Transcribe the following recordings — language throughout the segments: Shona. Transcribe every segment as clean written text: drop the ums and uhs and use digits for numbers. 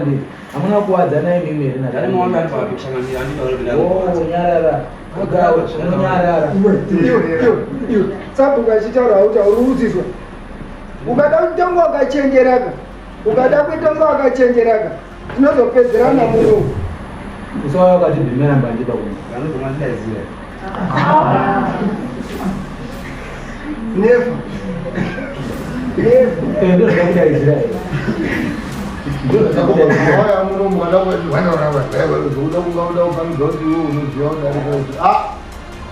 ndii hamuna kuwadzana imimi here naonyarara unonyarara. Iwe sabhuku achitaura hautauri urudzizwa. Ukada kutonga wakachenjeraka, ukada kutonga wakachenjeraka, tinozopedzerana muno. Usauya wakatibhemera mbanje pakuno. Never. Never. Eh, ndozvakudaidzira here? Waya muno mwana wedu uda kunga uda kupangidzwa kuti iwe unoziva kudarika kuti ah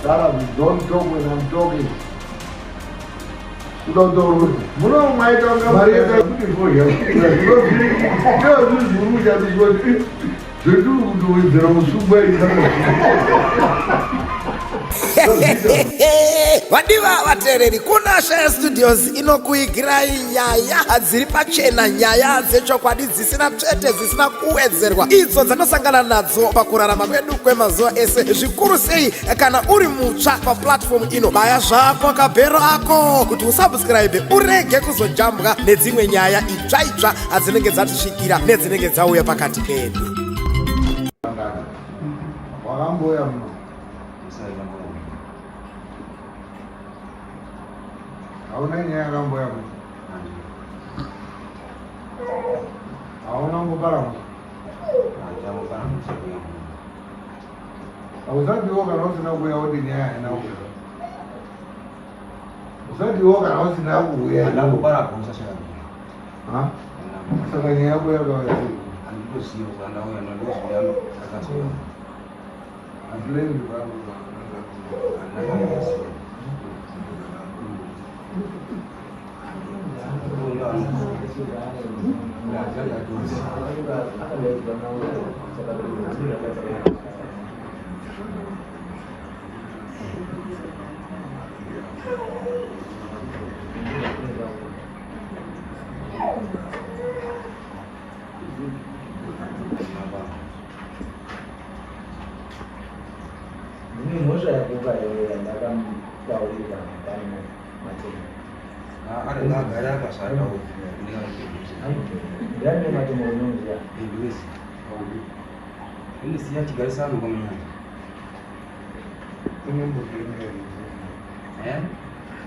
Sarah, don't talk when I'm talking. Kuda kutaura muno maita kunga mari yakakuti fodya ndozvizvuru kushandiswa kuti zvetiri kutowedzera usungwa Vadiwa vateereri, kuna Shaya Studios inokuigirai nyaya dziri pachena, nyaya dzechokwadi dzisina tsvete, dzisina kuwedzerwa, idzo dzanosangana nadzo pakurarama kwedu kwemazuva ese, zvikuru sei kana uri mutsva paplatform ino. Baya zvako kabhero ako kuti usubscribe urege kuzojambwa nedzimwe nyaya itsva itsva adzinenge dzatisvikira nedzinenge dzauya pakati pedu. Wakamboya muno hauna nyaya yakamboya muno hauna kungobara muno hausatiwo kana usina kuuya woti nyaya haina kuuya usatiwo kana usina kuuya Ha? Saka nyaya yako yakauya sei? Handilemi vangu. Ndine mhosva yakupa here yandakamutaurira pane matemo? Ndani matemo unoziva?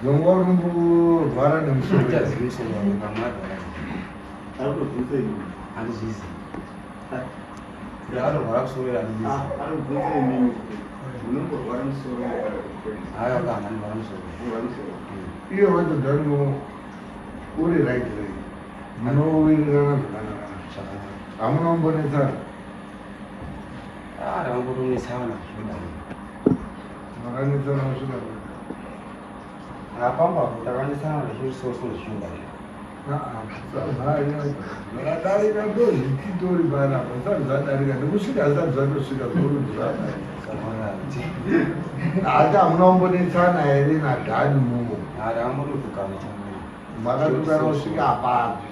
Zonguva unomborwara nemusoro. Iye wacho Dani uri right right. Munowirirana zvakanaka. Hamuna kumbonetsana. Makanetsana kusvika papi? Zvakadarika ndozvititori panapa zvisati zvadarika nekusvika zvisati zvatosvika zvorudzi zvadarika. Asi hamuna kumbonetsana here naDhani mumo? Makatukana kusvika papi?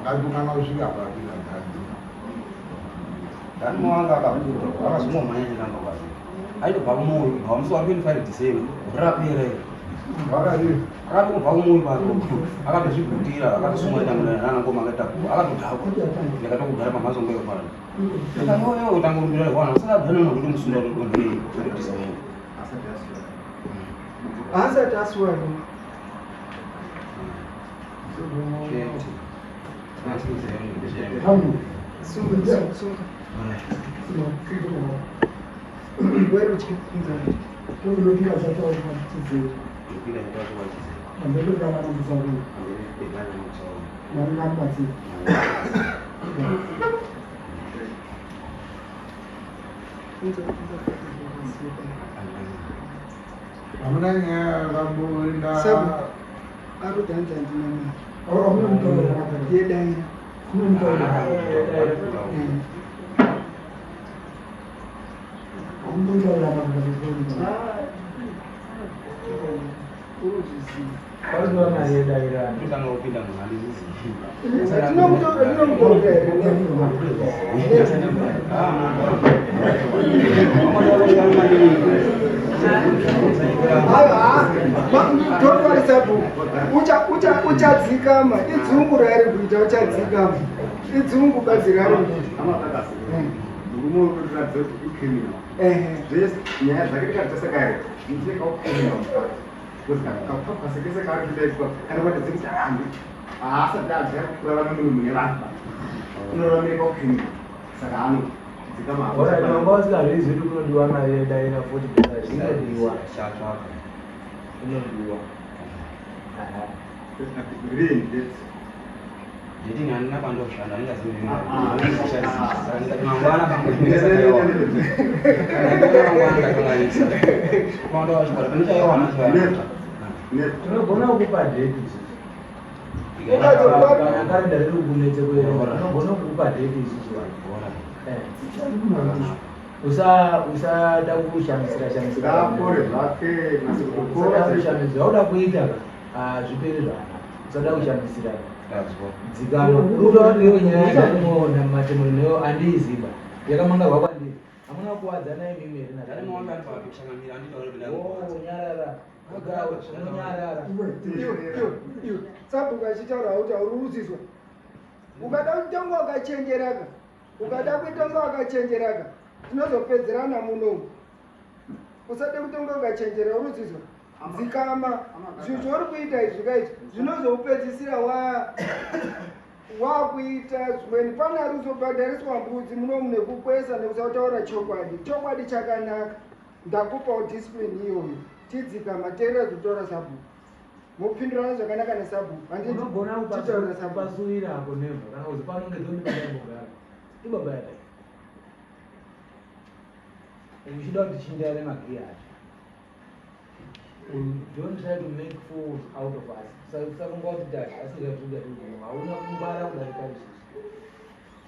Makatukana kusvika papi naDhani? Dani wanga akakura akazomomhanya chiramba kwazi aitobva kumoyo kubva musi wa 25 December gore rapera iri. Vakadii? Akati kubva kumoyo pako akatozvigutira akatosumwa tamura nana ngoma akatagura akatodhakwa ndikatokugara pamhatso nguva yekwana ndikayoyo kutanga kurumbira hwana usati abva nona kuti musunda kutodonhei kutotisa wewe. Haasati asuwa. Chete. Hamuna nyaya yakamboenda. Arudhanza ndina mari. Yedaira. Kwaziva mari yedairana. Kutanga kupinda munhu handizizi. Don't worry, Sabu. Uchadzikama, idzungu rairi kuita, uchadzikama. Idzungu badzi raro. Amakakasi. Murume uri kuratidza kuti icriminal. Zvese nyaya zvake tikatarisa kare, ndine kacriminal mukati. Because kakapasa kese kaari kuita ikwa kari kuratidza kuti hanhu haasati aziva kurarama munhu mune vanhu. Unoraramira kacriminal. Saka anodzikama. Alright, wanga usingazvizivi kuti kunodiwa mari yedaira $40. Inodiwa. Chatsvaka. Inodiwa. Aha. Reinvest. Nditi handina kwandoshanda, handingazivi. Ah, ah. Ndikati mangwana pamwe mangwana ndakanganisa. Kwanda wachikora panochaiwana Never. Never. Tinogona kukupa date isusu. Ukazokwa- Kana kalenda riri kunetse kuerenga, tinogona kukupa date isusu vanhu. Eh. Usada kushamisira shamisira. Ngaapore zvake Usada kushamisira. Wauda kuita ka, ah, zviperi zvakanaka. Usada kushamisira. Dzikama. Uri kuda kuti iwe nyaya yamuona mumatemero neyo handiiziva. Yakamangarwa kwandiri. Hamuna kuwadzana imimi here na- Oh, nyarara. Ugara, unonyarara. Iwe, iwe, iwe. Sabhuku achitaura hautauri uruzizwa. Ukada kutonga wakachenjeraka, ukada kutonga wakachenjeraka, tinozopedzerana munomu. Usade kutonga wakachenjera uruzizwa. Dzikama, zvinhu zvauri kuita izvi kaizvi zvinozopedzisira wa wakuita zvimweni. Pane ari kuzobhadhariswa mbudzi munomu nekukwesa nekusataura chokwadi. Chokwadi chakanaka. Ndakupawo discipline iyoyo. Tidzikama, teerera zvinotaura sabhuku. Mopindurana zvakanaka nesabhuku. Handiti? Unogona Titaura sabhuku. kupasuira ako nevha kana kuzi panongedza kuti pandambogara ibaba yadai uchida kuti chinjane magiya acho. Don't try to make fools out of us. Usafunga kuti tati asi zvatikuda tiri hauna kungwara kudarika isusu.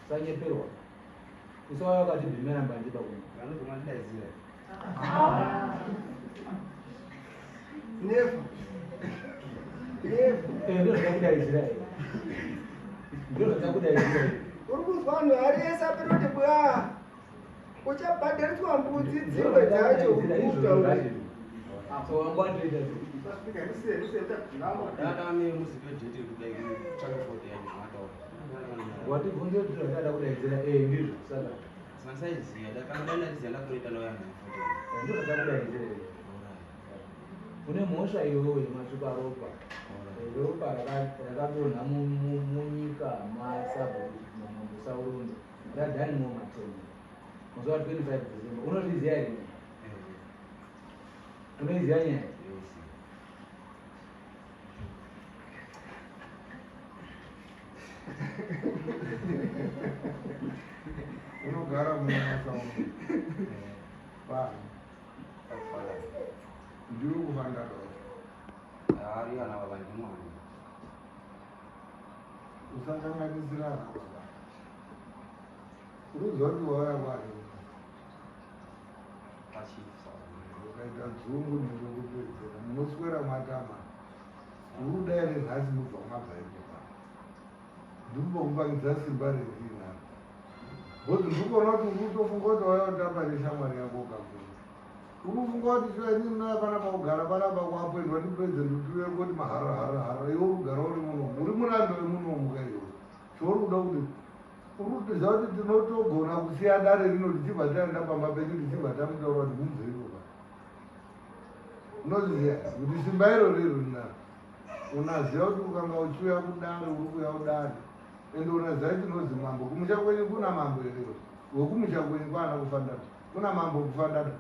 Usanyeperwa, usauya wakati bhimera mbanje pakuno. Never. Never. Ndo zvakudaidzira here, ndo zvakudaidzira here. Uri kuzwa vanhu ari ese apera kuti bwa uchabhadhariswa mbudzi dzimwe dzacho uri kutaura. So wanga watoita sei? Usasvika, musiye, musiye, Watibvunze kuti zvakada kudaidzira eh ndizvo saka ndizvo zvakakudaidzira here. Une mhosva iwewe yemasvipa ropa, ropa rakadonha munyika masabhuku mamambo Saurundo raDhanimo Matemo musi wa 25 December. Unozviziva here? Unoiziva nyaya? Unogara muna Masauro vanhu ndiri kuvandara. Usakanganisira ana baba. Uruziva kuti wauya kwani ukaita dzungu nerokupedzera munoswera matama. Uri kuda here nhasi mubva mabva ipopa? Ndikumbokupangidza simba rendinaro because ndikuona kuti uri kutofunga kuti wauya kutamba neshamwari yako kakuru. Uri kufunga kuti shuwa inini ndauya panapa kugara panapa kuapoindwa ndipedze ndituye kuti mahara hara hara. Iwe uri kugara uri munomu, uri murando wemunomu ka iwe. Chauri kuda kuti uri kutoziva kuti tinotogona kusiya dare rino tichibva taenda pamba penyu tichibva tamutaura kuti mubve ipopa. Unoziva kuti simba iro riro rinaro. Unaziva kuti ukanga uchiuya kudare uri kuuya kudare ende unaziva chinozi mambo. Kumusha kwenyu kuna mambo here? Wekumusha kwenyu kwaana kufandada kuna mambo kufandada.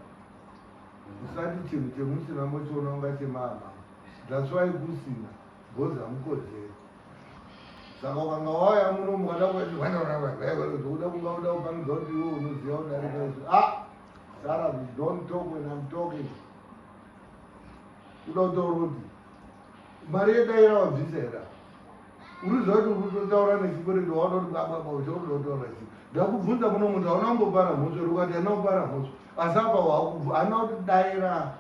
Usati chinhu chemusina mochiona unga chemamambo. That's why kusina because hamukodzeri. Saka ukanga wauya muno mukada kuda kunga uda kupangidza kuti iwe unoziva kudarika isu, ah, Sarah, don't talk when I'm talking. Uda kutaura kuti mari yedaira wabvisa here? Uriziva kuti uri kutotaura nechikwereti waoda kuti bababa uchakuda kutaura chii? Ndakubvunza kuno munhu hauna kumbopara mhosva here? Ukati haina kupara mhosva, asi apa haana kuti daira.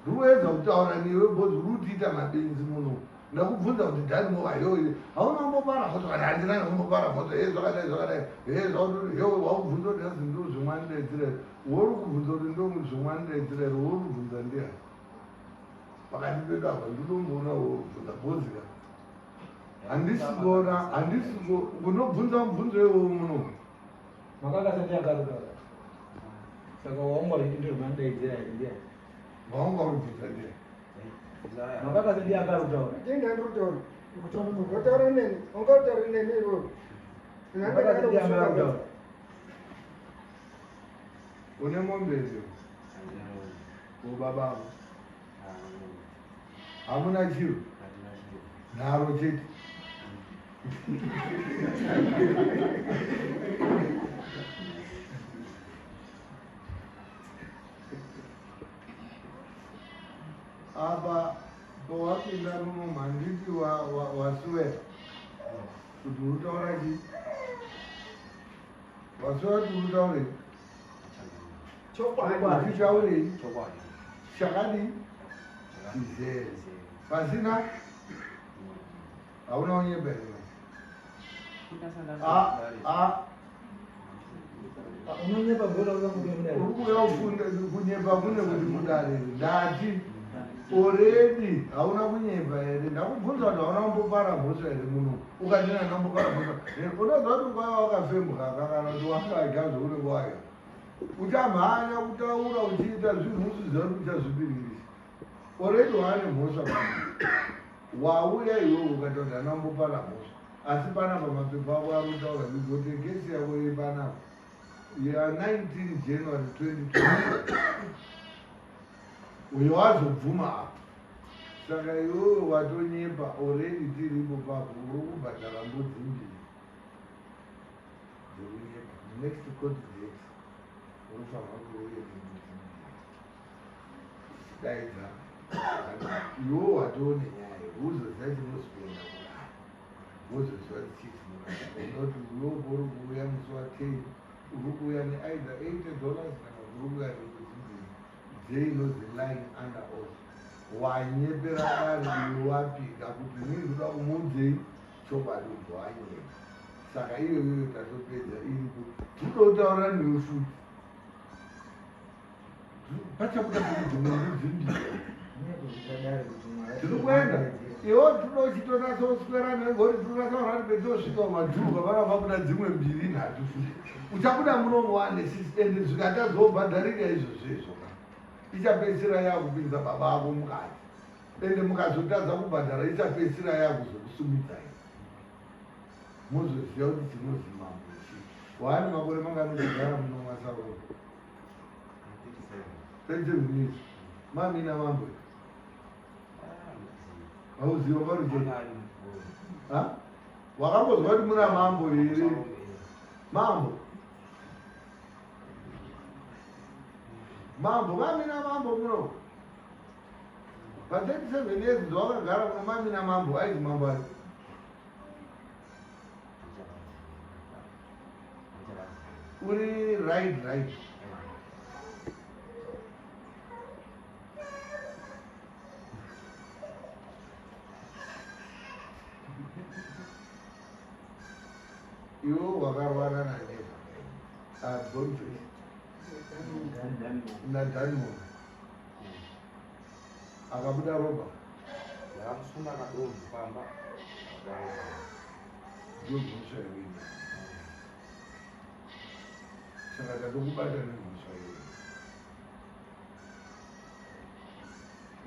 Ndikuedza kutaura newe because uri kutiita mabenzi muno. Ndakubvunza kuti dhani yoyo hauna kumbopara mhosva kana handina kumbopara mhosva he zvakadai zvakadai he zvakuti he wakubvunza kuti hanzi ndo zvemwanidaidzira here? Wori kubvunza kuti ndo zvemwanidaidzira here? Wori kubvunza ndiani pakati pedu apa? Ndinomboona wori kubvunza bhozika. Handisi kuona, handisi unobvunza mubvunzo iwowo muno. Makakasa ndiye akataura. Saka waunga uchiti ndiri mandaidzira here ndiye? Waunga uribvunza ndiye. Makakasa ndiye akataura. Ndiye ndiri kutaura. Utaura neni, unga utaura neni iwewe. Makakasa ndiye akataura. Une mombe here? Ubaba avo. Hamuna chiro. Nharo chete. Apa pawapinda muno handiti waswera kuti utaura chii? Waswera kuti utaurei? Chokwadi. Uchitaurei? Chakadii? Chizere. Pasina? Hauna unyepa here? Ah, ah. Unonyepa gora ukambuya mudare. Uri kuuya kufunda kunyepa kune kuti mudare. Ndati already hauna kunyepa here? Ndakubvunza kuti hauna kumbopara mhosva here muno. Ukati ndambopara mhosva. Unoziva kuti ukauya wakafembwa kana kuti wakadya zvaunenge wadya. Uchamhanya kutaura uchiita zvinhu usiziva kuti uchazvibiririsa. Already waane mhosva pano. Wauya iwewe ukati kuti handina kumbopara mhosva. Asi panapa mapepa ako ari kutaura kuti kesi yako iri panapa. Ya 19 January 2020. Uyo wazobvuma apa. Saka iwewe watonyepa already tiripo papo uri kubhadhara mbudzi mbiri dzekunyepa. Next court date unofanirwa kuuye nembudzi mbiri. Daidza iwewe watoone nyaya uzoziva chinozi kuenda kudare. Wozoziva kuti chii chinoramba. Unoti iwewe uri kuuya musi wa 10 uri kuuya neither $80 kana kuti uri kuuya nembudzi mbiri dzeinonzi lying under oath. Wanyepera dare iwe wapika kuti inini ndoda kumuudzei chokwadi ubva wanyepa. Saka iyoyoyo tatopedza iripo. Tinoda kutaura newe futi. Pachabuda kuti dzimwe mbudzi mbiri. Tiri kuenda. Iwo tinoda uchitonatsa kuswera nengori tinonatsa kurati petosvika kumadhuka panapa pabuda dzimwe mbiri nhatu futi. Uchabuda munomu wane sisi ende zvikatadzobhadharika izvozvo izvo ka. Ichapedzisira yakupinza baba ako mukati. Ende mukazotadza kubhadhara ichapedzisira yakuzokusumidzai. Mozoziva kuti chinozi mambo chii. Waane makore mangani kugara muno maSauro? 37 years. Mamina mambo. Hauziva paruchena. Ha? Wakambozwa kuti muna mambo here? Mambo. Mambo, mamina mambo muno. Pa 37 years dzawakagara muno mamina mambo, aizi mambo ari. Uri right, right. Iwe wakarwara naNeva. Boniface. NaDanmore. Akabuda ropa. Ndakamusunda kadonho pamba. Ndiyo mhosva iwewe. Saka tatokubata nemhosva iyoyo.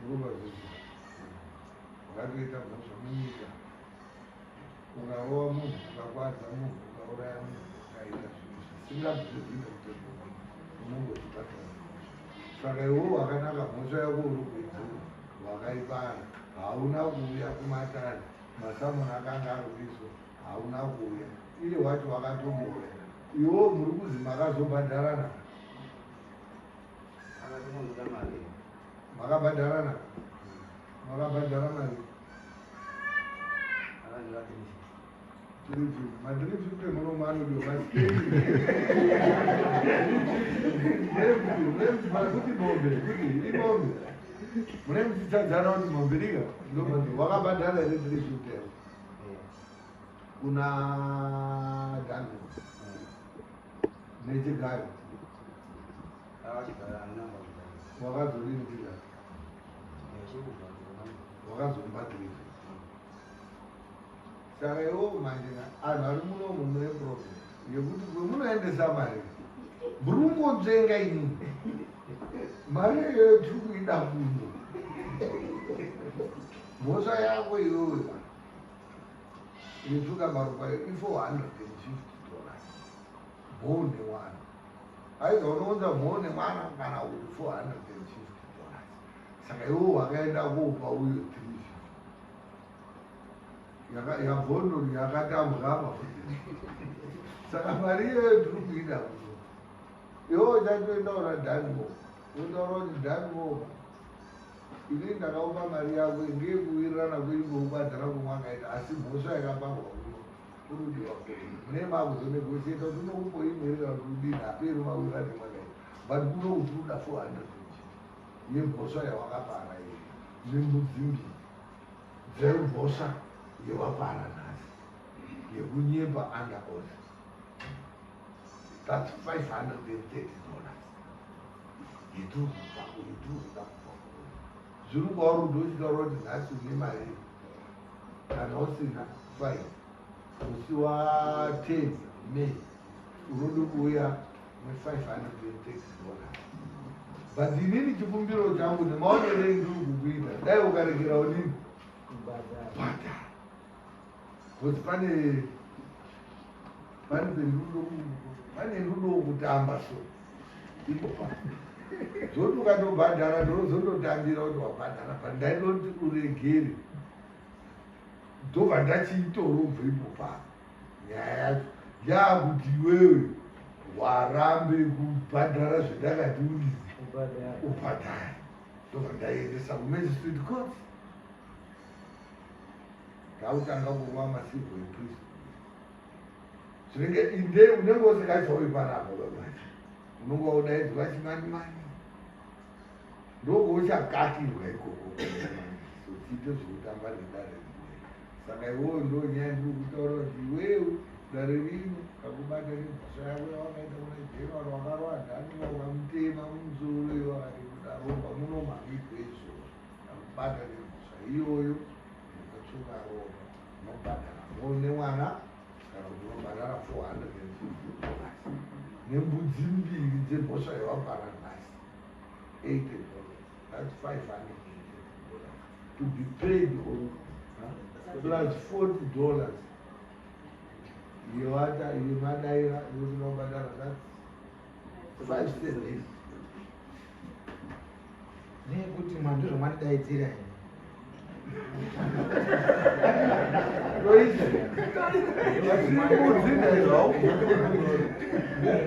Urikuvazwisisa? Wakatoita mhosva munyika. Ukarova munhu, ukakwadza munhu, ukauraya munhu, ukaita zvinhu zvisingabviri nemutemo wenyika, unongochibatwa nemhosva. Saka iwewe wakanaka mhosva yako uri kuidzura, wakaipara, hauna kuuya kumatare, masamoni akanga ari kuiswa, hauna kuuya. Iye wacho wakatombouya. Iwewe muri kuzi makazobhadharana? Akatomondoda mari. Makabhadharana? Makabhadhara mari? Akandira 350. 350. Ma 350 munomu anodiwa masiketi. Kuti mombe, kuti imombe. Mune muchichajana kuti mombe dika. Wakabhadhara here 350 yako? Kuna Daniel. Nechigayo. Akachigara anamba kugara. Wakazodini chigayo? Chikubva Wakazomupa 350. Saka iwo manje anhu ari munomu mune problem yekuti kwemunoendesa mari muri kungodzvenga inini mari iyoyo tiri kuida kuno mhosva yako iyoyo yetsuka maropa i 450 dollars mhou nemwana aiza unounza mhou nemwana kana kuti 450 dollars saka iwo wakaenda kopa uyo 3 yabvondo yakatambwa apa saka mari iyoyo tiri kuida kuno iwo uchatoenda una dhanimo wotaura kuti dhanimo ini ndakaupa mari yako ngeyekuwirirana kwenyu kwekubhadhara kwamwakaita asi mhosva yakaparwa kuno kurudiwa mune makuzonegotiata kuti unokupo imwe iri kana kuti udini haperi mawirirane mwakaita but kuno kuti uda 400 yemhosva yawakapara iyo nembudzi mbiri dzemhosva yewapara nhasi yekunyepa under oath that's 530 dollars yetiri kuda kubva zviri kwauri kuti uchitaura kuti nhasi une mari kana usina fine musi wa 10 May unodi kuuya ne530 dollars but inini chikumbiro changu nemaonero endiri kukuita dai ukarekera unini bhadhara because pane pane pendudo pane ndudo kutamba so ipopa zoti ukatobhadhara ndozondotambira kuti wabhadhara but ndaidoti uregere ndobva ndachiitorobva ipopa nyaya yacho yakuti iwewe warambe kubhadhara zvendakati udii ubhadhare ndobva ndaiendesa kumagistrate court ndakutanga kurova macivil imprison zvinenge inde unenge usingachauyi panapa bamanje unonge waudaidzwa chimanimani ndokouchakakirwa ikoko sochiite zvekutamba nedare rimwe saka iwoyo ndo nyaya ndiri kutaura kuti iwewe dare rino kakubata nemhosva yako yawakaita kuna general wakarova dhaniwa ukamutema mumusoro iwo akati kudaromba muno maitwe izvozvo kakubata nemhosva iyoyo ukatsvuka ropa unobhadhara nemwana kana kuti unobhadhara 450 dollars nembudzi mbiri dzemhosva yawapara nhasi 80 dollars that's 550 dollars to be paid on huh? plus 40 dollars yewata yemadaira yotinobhadhara that's 570 nekuti mwandizvo mwandidaidzira here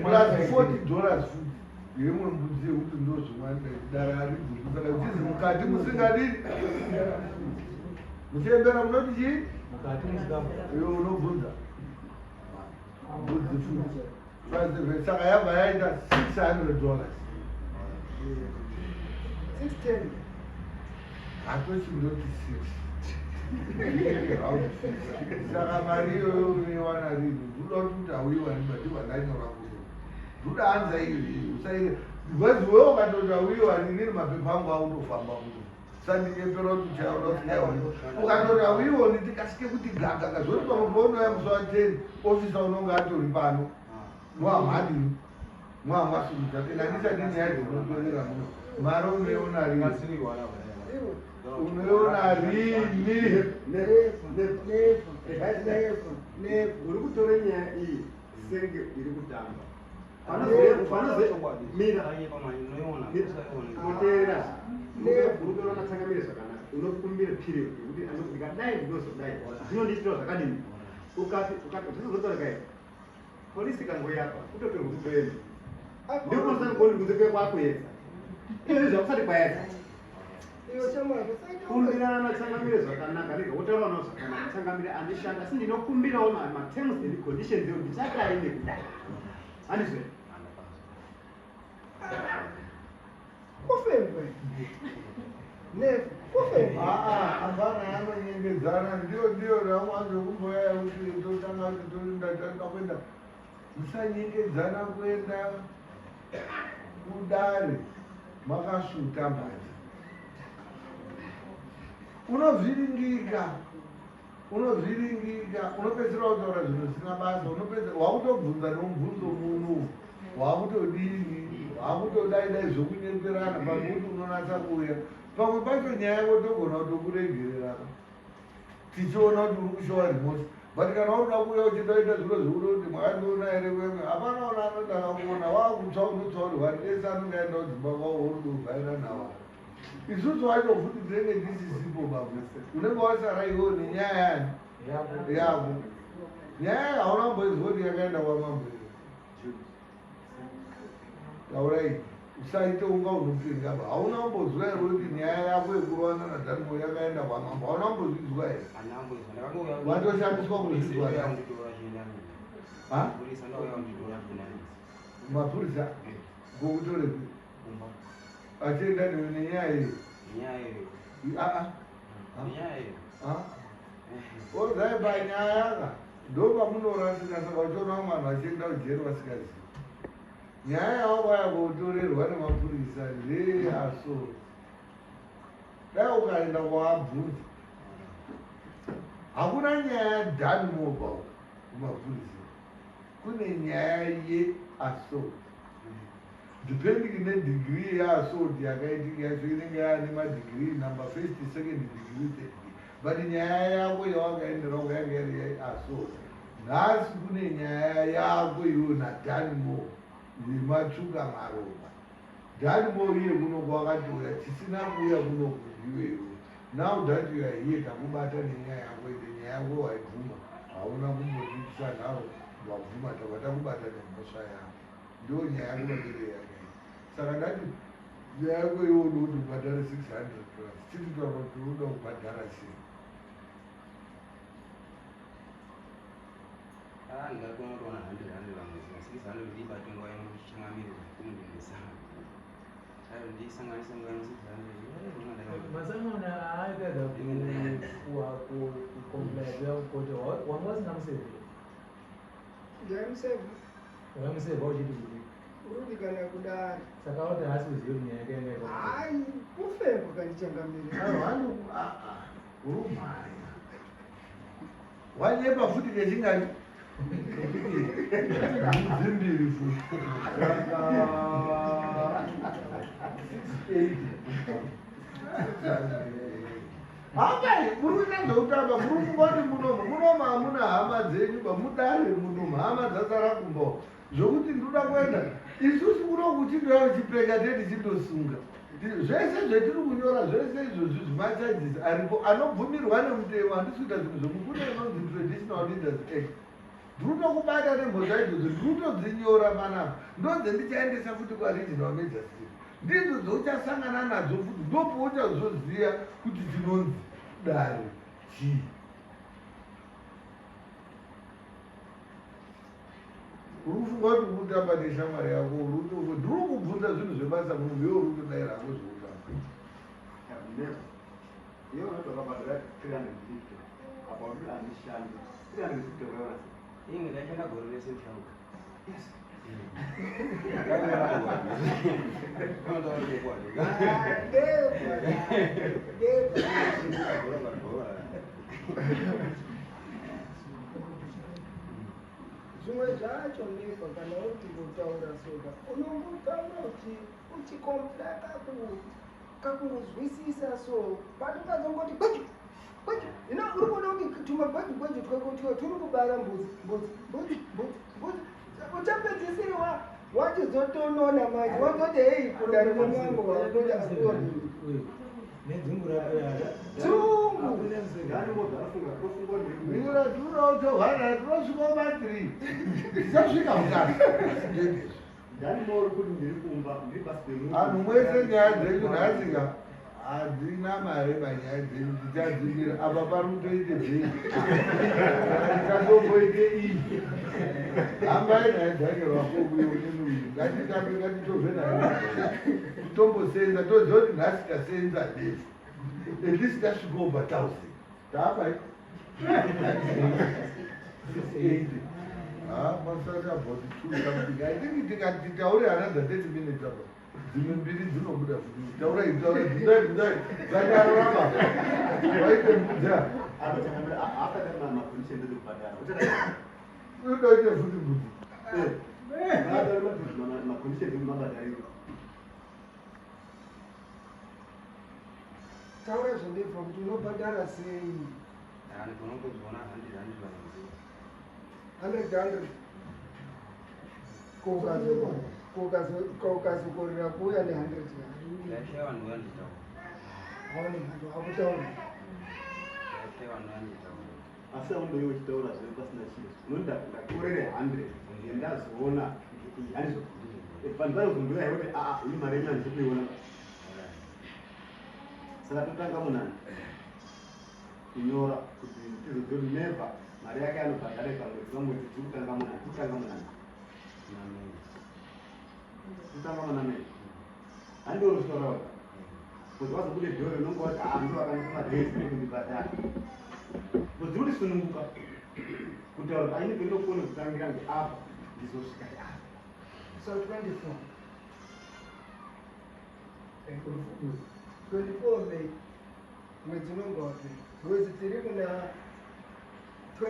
plus 40 dollars futi yemwe mbudzi yekuti ndozvimwandidara aribvunzi saka chizi mukati musingadini muchiembera munoti chii mukati musikamu iwe unobvunza mbudzi futi saka yabva yaita 600 dollars 610 hatochindoti 6 saka mari iyoyo unoiwana rini ndoda kuti hauiwani but ndanyora kuno ndoda anza iyoyo usaire because wewe ukatoti hauiwani inini mapepa angu autofamba kuno sandinyepera kuti uchaona usingaiwani ukatoti hauiwoni tikasike kuti gagaga zvoti pamwe paunouya musi wa 10 ofisa unonge atori pano mwahamhadini mwahamasumudza ina ndisati nyaya dzinotorera muno mari unoiona rini unoiona rini uri kutora nyaya iyi senge iri kutamba mira motera uri kutora tsangamire zvakanaka unokumbira period yekuti ndikadai ndinozodai zvinondiitira zvakadini ukati ukati zvizozotoreka polisi ikangoyapa kutotorwa kutoenda ndikunosangoni kunze kwekwakuedza izvi zvakusati kwaedza iwe shamwari usaita kumbirana natsangamire zvakanaka rega wotaura nawo zvakanaka tsangamire andishanda asi ndinokumbirawo materms and conditions eo ndichadai nekudai handizve kufembwe never kufembwe Aa, hapana anonyengedzana ndiyo ndiyo ramwanzokumboya kuti totanga kuti toindatanga kuenda musanyengedzana kuenda kudare makasvuta manje unovhiringika Unozviringika, unopedzisira kutaura zvinhu zvisina basa, unopedzisira wakutobvunza nomubvunzo muno, wakutodini, wakutodai dai zvokunyeperana pamwe kuti unonatsa kuuya. Pamwe pacho nyaya yako togona kutokuregerera tichiona kuti uri kushowa remorse, but kana uri kuda kuuya uchida kuita zviro zvekuda kuti mwakandiona here wewe, hapana ona anoti akakuona, wakutsva unotsva uri one, ese anonge aenda kudzimba kwavo uri kuvhaira nawo. Isusu wacho futi tinenge tisisipo baba, unenge wasara iwewe nenyaya yani yako. Nyaya hauna kumboizwa kuti yakaenda kwamambo here? Taurai, usaite unga unopenga ba. Hauna kumbozwa here kuti nyaya yako yekurovana naDanmo yakaenda kwamambo? Hauna kumbozvizwa here? Watoshamiswa kuzvizwa. Mapurisa gokutorepi? Achienda newe nenyaya iyo. Nyaya iyo. Aa. Nyaya iyo. Ozai panyaya ka. Ndopamunorasika saka uchiona vamwe vanhu vachienda kujeri vasikazivi. Nyaya yavo vaya kotorerwa nemapurisa ndeyaso. Dai ukaenda kwaabvunza. Hakuna nyaya done mobile kumapurisa. Kune nyaya yeassault. Depending nedegree yeassault yakaitika yacho inenge yaane madegree number first, second degree, third degree. But nyaya yako yawakaendera uko yanga iri yeassault. Nhasi kune nyaya yako iwe naDanmo yematsvuka maropa. Danmo iye kuno kwakatouya tisina kuuya kuno iwewe. Now that you are here takubata nenyaya yako ende nyaya yako waibvuma hauna kumbotiitisa nharo wabvuma tabva takubata nemhosva yako. Ndo nyaya yako mamiriro yakaita. Saka ndati nyaya yako iwe unoda kuti ubhadhare 600 plus chititaura kuti unoda kubhadhara sei. Ah, ndakona kuona 100 100 vamwe 600 ndibate nguva yemuchangamire kumundinesa. Ayo ndisanganise nguva yemu 600. Masamona aipedza kucomplya kuya kukoti wanga usina musevhi. Ndaimusevha. Waimusevha uchiti kuti Urudi kana kudari. Saka wati haasi kuziva kuti nyaya yake yanga iri. Hayi, kufemba kandichangamire. Urumhanya. Wanyepa futi kechingani? Zimbiri futi. Saka 680. Hama, muri kuita zveutamba, muri kufunga kuti munomu, munomu hamuna hama dzenyu ba, mudare munomu, hama dzasara kumba. Zvokuti ndinoda kuenda, isusu kuno kuchindouya uchipenga tee tichindosunga. Zvese zvetiri kunyora, zvese izvozvi zvimacharges aripo anobvumirwa nemutemo, handisi kuita zvinhu zvemukune inonzi Traditional Leaders Act. Ndiri kutokubata nemhosva idzodzo, ndiri kutodzinyora panapa. Ndodze ndichaendesa futi kwaRegional Magistrate. Ndidzo dzauchasangana nadzo futi, ndopauchazoziva kuti chinonzi dare chii. Uri kufunga kuti uri kutamba neshamwari yako, ndiri kukubvunza zvinhu zvebasa munhu iwe uri kutodaira hako zvekutamba. Iwe unoti wakabhadhara 350 apa uri handishandi 350 ukaona sei? Inge ndaishanda gore rese musharuka. Yes. Zvimwe zvacho nefa kana uri kutaura soka unombotaura uchikomplya kakungozwisisa so but ukazongoti gweju gweju ino uri kuona kuti tumagweju gweju twako twe turi kubara mbudzi mbudzi mbudzi mbudzi mbudzi uchapedzisira wachizotonona manje wazoti hei kudare kwamambo wakuti akoni nedzungu rako dzungu Mira tinotohwana tinosvika ma 3. Tisasvika mukati. Ndani kuti ndiri kumba ndiri pasi pemuti. Anhu mwese nyaya dzenyu nhasika hadzina mare panyaya dzenyu tichadzimira apa pari kutoite bhei tichatomboite iyi hambai naye Daniel wako uyo uyu ngatitambe ngatitove naye titombosenza toziva kuti nhasi tasenza ndefu at least tasvika over 1000 taapai 680. Ah, masati about two something. I think tikati taure another 30 minutes apa dzimwe mbiri dzinobuda futi. Taurai, taurai, bvunzai, bvunzai. Zanyararama. Vaite mbudza. Unoita futi kuti Taura zvandibva kuti unobhadhara sei? 100 100. Ko ukazokorera kuuya ne 100 ya? Haone mhando akutaura. Asi aundoiwe uchitaura zve pasina chii unoda ndakorere 100 ndazoona handizvo vanhu vanozondoya kuti aa ini mari yenyu handisi kuiona. Saka totanga munani kunyora kuti tizozive kuti Never mari yake anobhadhare pamwedzi pamwedzi. Tiri kutanga munani, tiri kutanga munani, totanga muna May. Handiwo uchitaura kuti wazobude dhori unonge wati aa ndo akandipa madhezi ekundibhadhara kuti kuti sununguka kutaura kuti aini pendokone kutangira ngeapa ndizosvika apa. So 24. 24 May mwedzi unonge wapera because tiri kuna 26,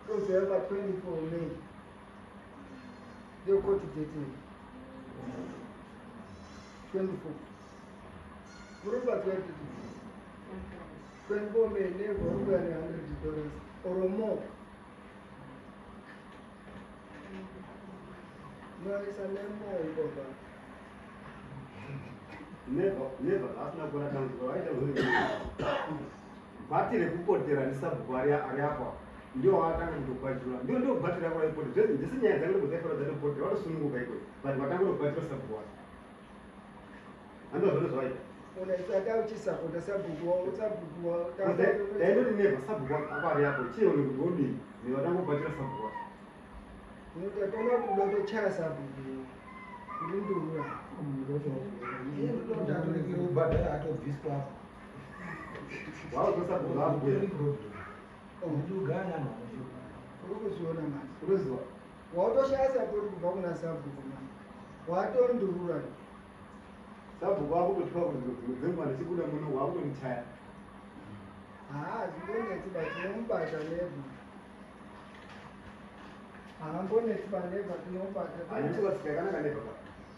tozouya pa 24 May, ndiyo court date 24 muri pa 24 May. Never uri kuya ne $100 or more, noisa nemore ikoko. Never, never asina kuona dambudziko vaita gwati rekupotera ndisabhuku ari ari apa ndio wakatanga kutogwajura, ndio gwati rako raipotera zvese ndisi nyaya dzangu ndodzaifara dzatopotera watosununguka ikweyo, but watanga kutogwajura sabhuku wacho, handizvo zvone zvaita. Unaisada uchisapota sabhuku sabhuku. Taindoti Never sabhuku wako ari apo chione kuti wodii newatanga kugwajura sabhuku wacho. Unotatona kuti unotochaya sabhuku uri ndurura. Iye ndinoti atorekere kubhadhara atobviswa apo. Wauzwa sabhuku akubuya. Kuti ugara neanhu anoshuka. Uri kuzviona manje? Unoziva. Wautoshaya support kubva kuna sabhuku manje, watondurura. Sabhuku wakutotya kuti dzimwe dzenguva ndichibuda muno wakutondichaya. Haa, zvimbonetsi ba, tinomubata Never, haambonetsi ba Never, tinomubata. Handitokatsika yakanaka Never pa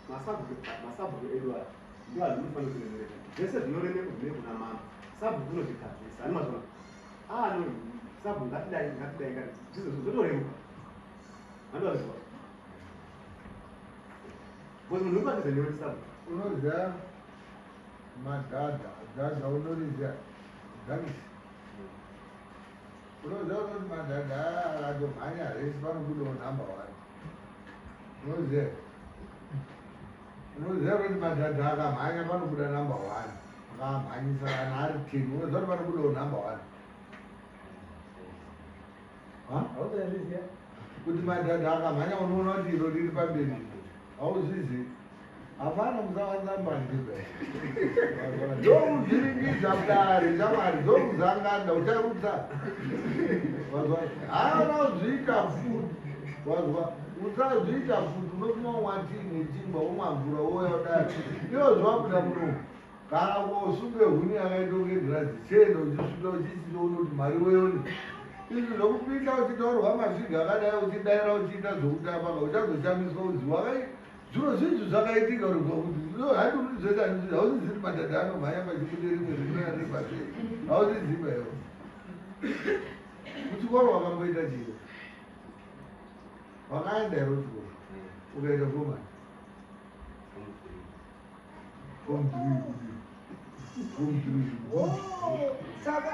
masabhuku, masabhuku edu aya ndio azvinofanira kuremereka zvese zvinoremekwa zvine kuna mama sabhuku unozvigadzirisa ani mazvona ano sabhuku ngatidai ngatidai ngati zvizvo zvotoreruka, handovazviziva because munhu uri newe sabhuku. Unoziva madhadha, dhadha unoriziva dhakisi, unoziva kuti madhadha aya akatomhanya race panobudawo number one. Unoziva, unoziva kuti madhadha akamhanya panobuda number one, akamhanyisa kana ari 10, unoziva kuti panobudawo number one. Ha? Hausazviziva? Kuti madhadha akamhanya unoona kuti iro riri pamberi, hauzvizivi? Hapana, musawanza mbanje, ndokuvhiringidza mudare chamwari, ndokuzanganda ucharutsa, wazwa? Haana kuzviita futi, wazwa? Usazviita futi. Unofuma umwa tii nechingwa, womwa mvura, wouya kudare iyo zvabuda muno. Kana kosunge huni yakaita kunge girazi, chienda uchisvika uchichitoona kuti mari weyoni izvi zvokupinda uchitaurwa masviga akadai, uchidaira uchiita zvokutamba, uchazoshamiswa uzi wakai zviro zvinji zvakaitika uri kuti handi zvese hausiziri madhadha anomhanya pachibude rimwe rinouya riri pamberi, hausiziva iwo. Kuchikoro wakamboita chii? Wakaenda here kuchikoro ukaita form? Form three, form three. Oh, saka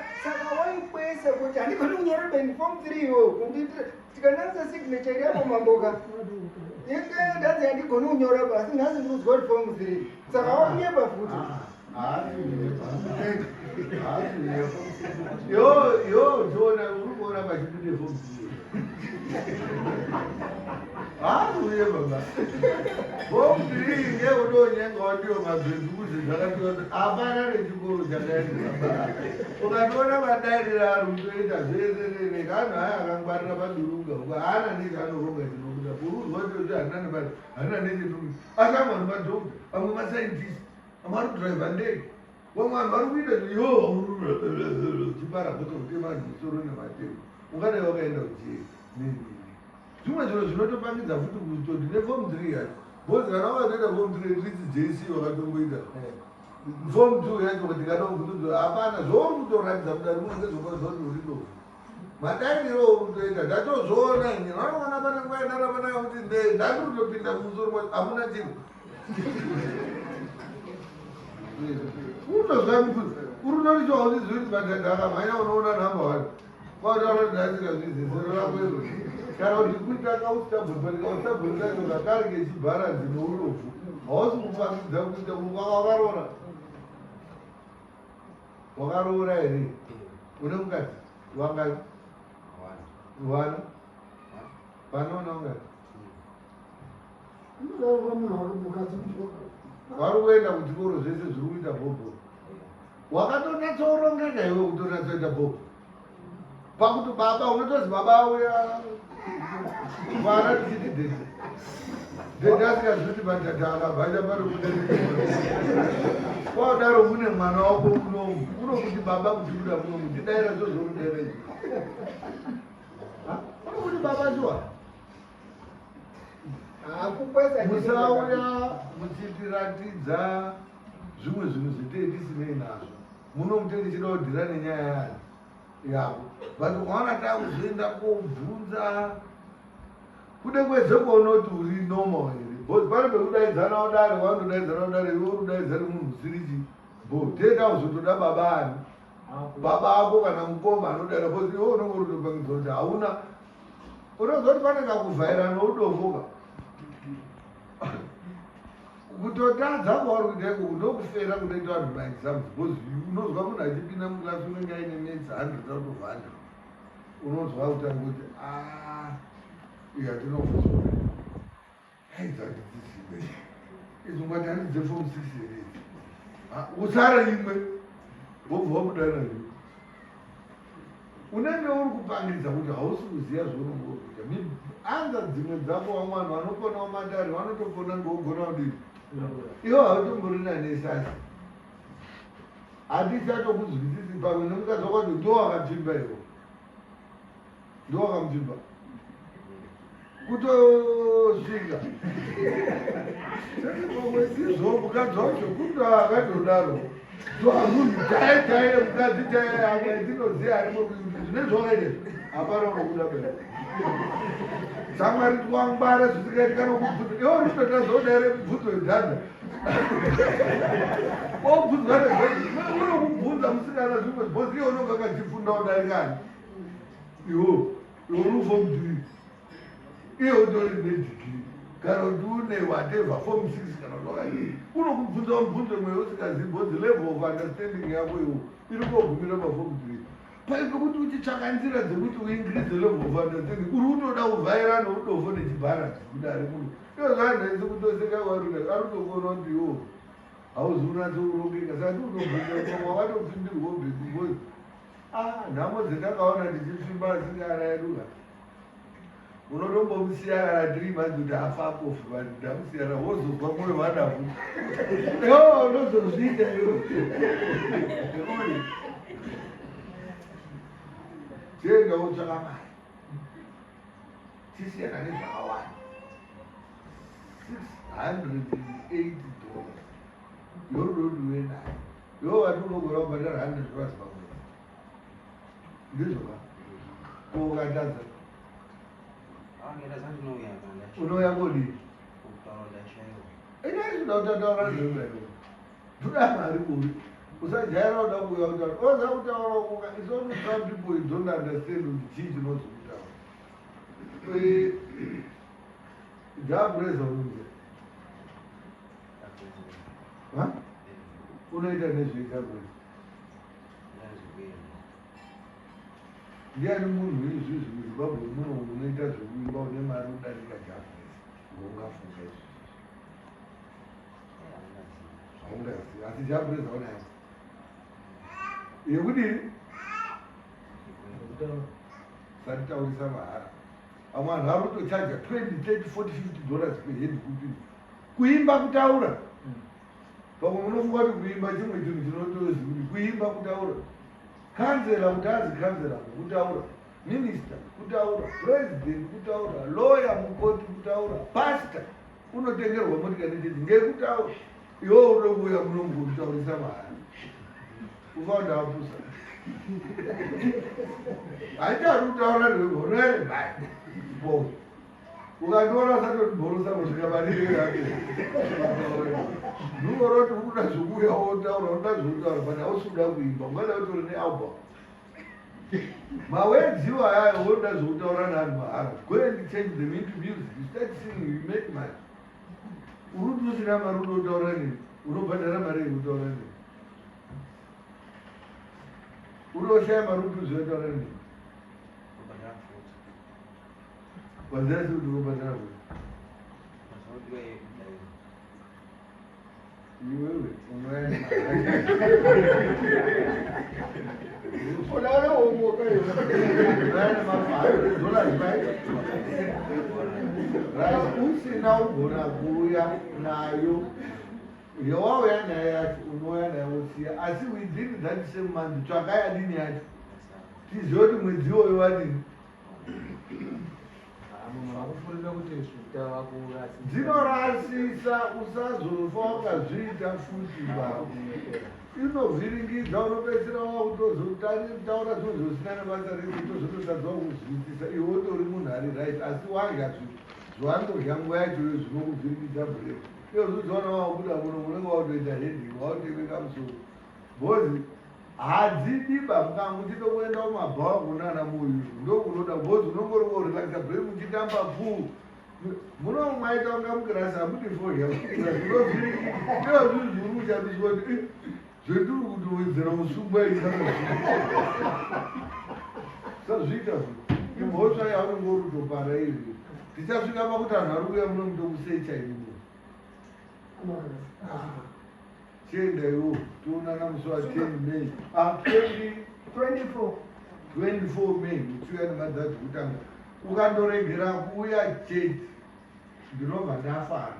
waikwesa kuti handigoni kunyora beni form three iwo kundiitira tikananisa signature iri apo mamboka inge ndanzi handigoni kunyora basi, nhasi ndikuzwa kuti form three, saka wakunyepa futi. Haasi kunyepa, haasi kunyepa. Yo yo, chiona, uri kuona pachibude form three, haasi kunyepa ba. Form three ngeutonyengawo ndiyo mabhebhi kuzi zvakatiwa hapana nechikoro chakaendesa ba. Ukatoona madairira ari kutoita zvese nene kanhu aya akangwarira padurunga uko, haana nechaanoronga chinobuda uruzwa kuti handina nebasa, handina nechinobuda, asi amwe vanhu madhokta, amwe mascientist, amwe ari kudhiraivha ndege. Vamwe vanhu vari kuita yo uchibara bhotso kutema vanhu misoro nematemo ungadai wakaenda kujeri nini. Zvimwe zviro zvinotopangidza futi kutoti neform 3 yacho because kana wakatoita form 3 at least JC wakatomboita form 2 yacho tikada kubvunza hapana zvauri kutoratidza mudare muno ngezvokwaziva kuti uri dofo. Madairiro okutoita ndatozviona ini vanoona pane nguva yandaramba nayo kuti ndandikutopinda mumusoro mwacho hamuna chiro unozwa mibvunzo uri utoricho hauzizivi kuti madhadha akamhanya unoona nhamba wani kwataura kuti ndasingazvizi zero rako iro kana kuti kuita kaustabhoni kaustabhoni kacho kakari kechibharanzi nourofu hausi kupangidza kuita wakaroora Wakaroora here? Une mukadzi? Wangani? Wana? Vanoona ungati? Vari kuenda kuchikoro zvese zviri kuita bhobho. Wakatonatsorongeka iwe kutonatsoita bhobho. Pakuti baba unotozi baba auya vana tichiti dhedhe. Dhedhe asingazivi kuti madhadha akabva aita pari kuda. Kwadaro mune mwana wako munomu unokuti baba kuchikuda munomu ndidaira zvozomudaira izvi. Unokuti baba shuwa. Musauya muchitiratidza zvimwe zvinhu zvetee tisinei nazvo. Muno mutee tichida kudhira nenyaya yani. yavo but ukaona takuzoenda kobvunza kude kweze kuona kuti uri normal here because pane pekudaidzana udare wanodaidzana udare iwe uri kudaidzana munhu usiri chi bo tee takuzotoda baba ani baba ako kana mukoma anodara because iwe unenge uri kutopangidzwa kuti hauna unoziva kuti pane kakuvhaira noudofoka Kutotadza kwauri kuita ikoko ndokufera kunoita vanhu maexams because unonzwa munhu achipinda muclass unenge aine maths 100 out of 100 unonzwa kutanga kuti ah, uyu hatinokuzwa aidza handidzizive idzi ungati handi dzefom 6 here idzi usara imwe wobva wabudana zvo Unenge uri kupangidza kuti hausi kuziva zvaunenge uri kuita. Anza dzimwe dzako vamwe vanhu vanoponawo matare vanotopona ngogona kudini. Iwo hautomborina nesasi. Hatichatokuzwisisi pamwe nemukadzi wako wacho ndiwo wakapfimba iwo. Ndiwo wakamupfimba. Kutosvika. Pamwe ndizvo mukadzi wacho kuto akatodaro. Munhu chaiye chaiye mukadzi chaiye amwe ndinoziva arimo zvine zvawakaita hapana unokuda bera. Samwari twangwara zvisikaiti kana kubvunza iwe uri kutotadza kudaira mibvunzo yedhadha. Wobvunzwa unokubvunza musikana zvimwe because iye unonga akachifunda kudarikani iwo iwe uri form three iye utori nedigiri kana kuti une whatever form six kana kuti wakadii unokubvunza mubvunzo imwe usikazivi because level of understanding yako iwo iri kogumira paform three pai pekuti uchitsvaka nzira dzekuti uincrease the level of understanding uri kutoda kuvhaira noudofo nechibharanzi kudare muno iyo zvanhese kutoseka waruda ari kutokuona kuti iwo hauzi unatso kurongeka saka tiutobvunza pamwe wakatopfimbirwa ubheki because Ah, nhamo dzendakaona ndichipfimba asikana edu ka unotombomusiya kana tiri months kuti afa akofi but ndamusiyana wozozwa mwoyo wadafu yo unozozviita iwe chienda wotsvaka mari chisiyana nezvakawanda 680 dollars yorudo nayo Iwe wati unogona kubhadhara 100 dollars pamwedzi. Ndizvo ka? Ko ukatadza? Unouya kodii? Ine zvinoda kutataura zvemba iwe. Toda mari kuri. Usajaira kuda kuuya kutaura. Oza kutaura kuka it's only some people you don't understand kuti chii chinonzi kutaura. Eh, Jabureza unonzi. Unoita nezvei Gabriel? Ndiani munhu izvizvi muZimbabwe muno unoita zvekuimba une mari kudarika Gabriel? Ungafunga izvizvi. Haungazivi. Asi Gabriel hauna yako. Yekudii? Satitaurisa mahara. Vamwe vanhu vari kutochaja 20, 30, 40, 50 dollars per head kupinda. Kuimba kutaura. Pamwe munofunga kuti kuimba chimwe chinhu chinotozi kuti kuimba kutaura. Kanzela kuti azi kanzela kutaura, minista kutaura, president kutaura, lawyer mukoti kutaura, pastor unotengerwa motikari nechechi ngekutaura. Iwe unoda kuuya muno mukutaurisa mahara. Ufa ndapusa. Haichadi kutaura newe bai. Bo. Ukandiona usatondibhorosa kusvika mariri yake. Ndinoona kuti uri kuda zvekuuya wotaura, unoda zvekutaura but hausi kuda kuimba. Ungada kuti uri nealbum. Mawords iwayayo woda zvekutaura nevanhu mahara. Go and change them into music. You start singing, you make money. Uri kuti usina mari unotaura neni. Unobhadhara mari yekutaura neni. Unoshaya mari kuti uzotaura neni. Wazira sei kuti unobhadhara futi? Iwewe unouya nemari. Unaona uomoka iwe. Unouya nemari. Dollars right? Right. Usina kugona kuuya nayo yawauya nayo yacho unouya nayo wosiya asi within that same month tsvaka yadini yacho tizive kuti mwedzi iwoyo wadini. Dzinorasisa usazofa wakazviita futi baba. Inovhiringidza unopedzisira wakutozotaura zvinhu zvisina nebasa rese tozototadza kuzwisisa iwe utori munhu ari right asi wadya zvinhu zvawandodya nguva yacho iyo zvinokuvhiringidza brain. Iyo zvizoona wakubuda muno unenge wakutoita headache wakutemeka musoro because Hadzidiba mukanga muchida kuenda kumabhawa kunana moyo ndokunoda because unongori worelaxa brain muchitamba pool muno maita kunga mukirasi hamudi fodya unovhirikira zvinhu zviri kushandiswa kuti eh, zvetiri kutowedzera usungwa isazviita imhosva yaunenge uri kutopara izvi tichasvika pakuti anhu ari kuuya muno mutokusecha imi Chienda iwo toonana musi wa 10 May. Ah, 20 24 24 May uchiuya nemadhadhi kutanga. Ukandoregera kuuya chete ndinobva ndafara.